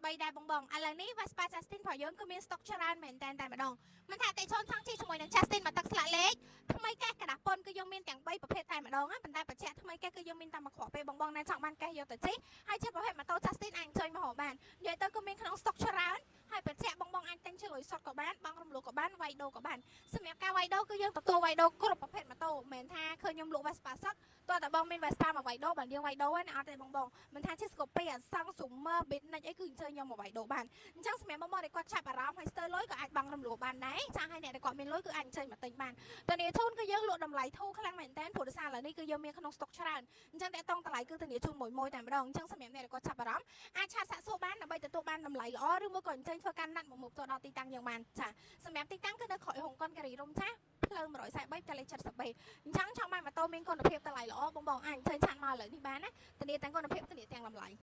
3ដែរបងបងឥឡូវនេះ Vespa Justin របស់យើងគឺមាន stock ច្រើនមែនតើតែម្ដងមិនថាអតិថិជនចង់ជិះជាមួយនឹង Justin មកទឹកស្លាកលេខថ្មីកេះក្តាស់ប៉ុនគឺយើងមានទាំង3ប្រភេទតែម្ដងណាប៉ុន្តែបច្ចេកថ្មីកេះគឺយើងមានតែមួយគ្រាប់ទេបងបងណាចង់បានកេះយកទៅជិះហើយជាប្រភេទម៉ូតូ Justin អាចអញ្ជើញមករកបាននិយាយទៅគឺមានក្នុង stock ច្រើនហើយបច្ចេកបងបងអាចទិញជាលុយសុទ្ធក៏បានបង់រំលោះក៏បានវាយដូក៏បានសម្រាប់ការវាយដូគឺយើងទទួលវាយដូគ្រប់ប្រភេទម៉ូតូមិនមែនថាឃើញខ្ញុំលក់ Vespa សុទ្ធតើតើបងមាន Vespa មកវាយដូបានយើងវាយដូហ្នឹងអត់ទេបងបងមិនថាជា Scoopy អាសង់ Zoomer Bitnik អីគឺអញ្ជើញខ្ញុំមកវាយដូបានអញ្ចឹងសម្រាប់បងបងដែលគាត់ចាប់អារម្មណ៍ហើយស្ទើរលុយក៏អាចបង់រំលោះបានដែរចាស់ហើយអ្នកដែលគាត់មានលុយគឺអាចអញ្ជើញមកទិញបានតនីជូនគឺយើងលក់តម្លៃធូរខ្លាំងមែនតើព្រោះដោយសារឥឡូវនេះគឺយើងមានក្នុងស្តុកច្រើនអញ្ចឹងតើតង់តម្លៃគឺធានាជូនមួយមួយតែម្ដងអញ្ចឹងសម្រាប់អ្នកដែលគាត់ចាប់អារម្មណ៍អាច chat សាកសួរបានដើម្បីទទួលបានតម្លៃល្អឬមួយក៏អញ្ជើញធ្វើការណាត់មកមុខទៅដល់ទីតាំងយើងបានចាសម្រាប់ទីតាំងគឺនៅក្រោយហុងកុនការីរុំចាផ្លូវ143តលេខ73អញ្ចឹងចង់បានម៉ូតូមានគុណភាពតម្លៃល្អបងបងអាចអញ្ជើញ chat មកឥឡូវនេះបានណាធានាទាំងគុណភាពធានាទាំងតម្លៃ។